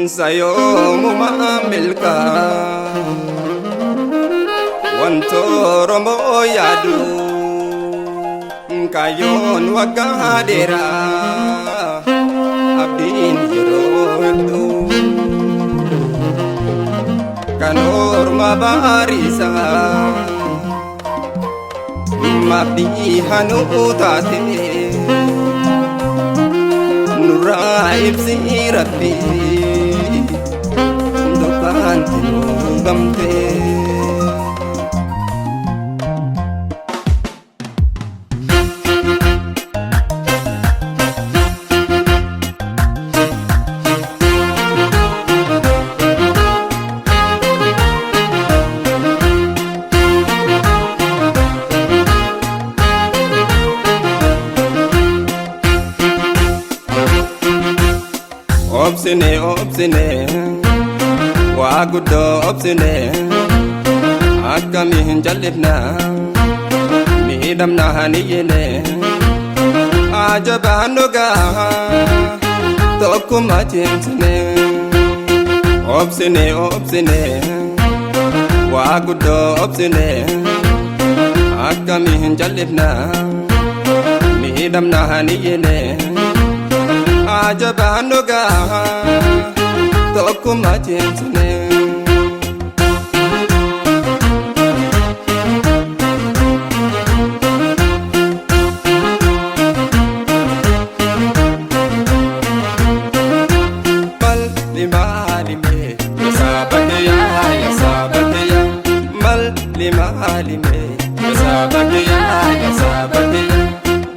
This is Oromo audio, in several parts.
Sayoomuma milkaa wanto Oromoo yaadu kaayyoon waggaa dheeraa abdiin yeroo hedduu kan orma baarisaa mabdii hanuu taate nurraa ibsi rabbii dukkaanti nu gamtee. Obsine obsine waa guddoo obsine akkamii hin jallifna miidhamna haniyyine ajabaan dhugaa tokkummaa cimsine. Obsine obsine waa guddoo obsine akkamii hin jallifna miidhamna haniyyine ajabaan dhugaa tokkummaa cimsine. Malli maalime yasaabakiya yasaabakiya malli maalime yasaabakiya yasaabakiya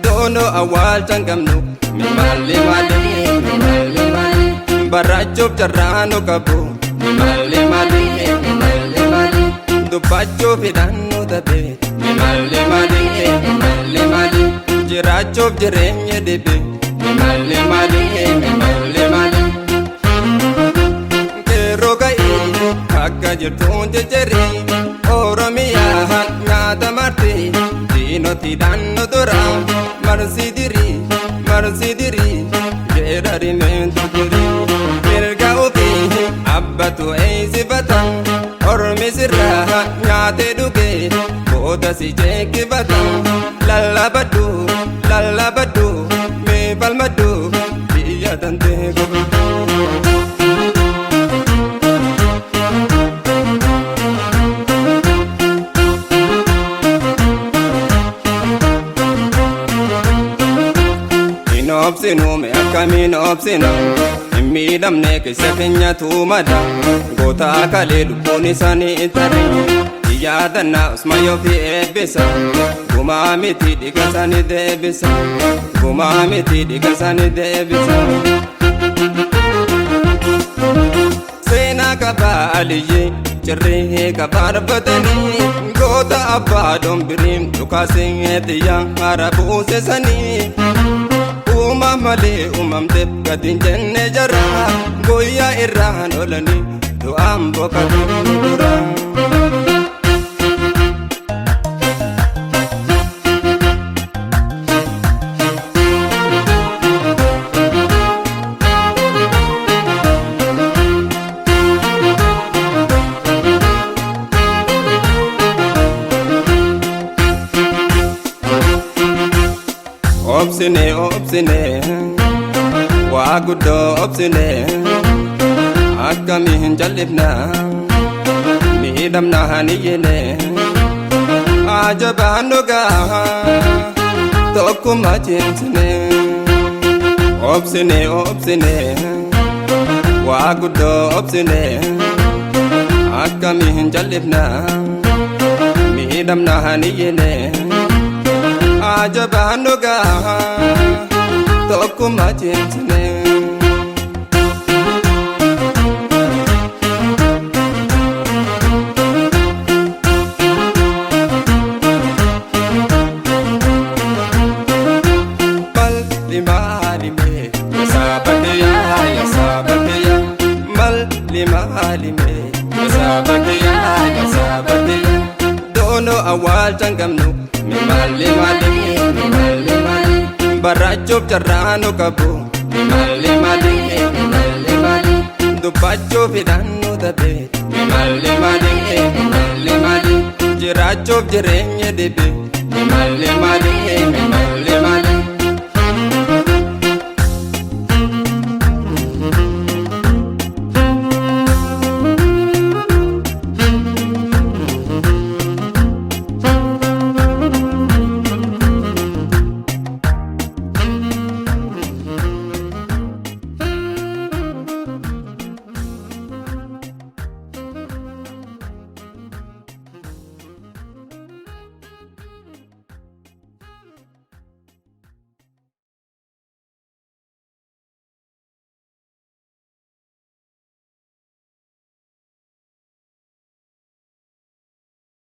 doonoo awwaalchan qabnu mi malli maali mi malli maali barachuuf carraanu qabu mi malli maali mi malli maali dubbachuuf hidhannu tabe mi malli maali mi malli maali jiraachuuf jireenya dhibe mi malli maali mi malli maali. Qeerroo ga'ee akka jirtuun jejjeree Oromiyaa nyaata martee diinotiidhaan nu dura marsi dirii marsi dirii jedha rimeentu dirii mirga ofii abbatu eeysifata ormi sirraa nyaatee dhugee booda si jeeqifata lallabadhu lallabadhu mee falmadhu biyya tantee gobadhu. Hin obsinu mee akkamiin obsina hin miidhamne keessa keenyatu mada goota kalee lubbuun isaanii tare yaadannaa usmayyoo fi eebbisa gumaa miti dhiiga isaanii deebisa gumaa miti dhiiga isaanii deebisa. Seenaa qabaa aliyyi cirree qabaa dhaabbatanii goota abbaa dombiriin dhukaasee xiyyaa hara buusesanii. Uuma malee uumamteef gadi hin jenne jara guyyaa irraan oolanii du'aan boqotu dura. Obsine obsine waa guddoo obsine akkamii hin jallifna miidhamna haniyyine ajabaan dhugaa tokkummaa cimsine. Obsine obsine waa guddoo obsine akkamii hin jallifna miidhamna haniyyine ajabaan dhugaa tokkummaa cimsine. Malli maalime yasaabakiya yasaabakiya malli maalime yasaabakiya yasaabakiya doonoo awwaalchan qabnu mi malli maali mi malli maali barachuuf carraanu qabu mi malli maali mi malli maali. Dubbachuuf hidhannu dhabe. Malli malee malli malee jiraachuuf jireenya dhibe. Malli malee malli malee.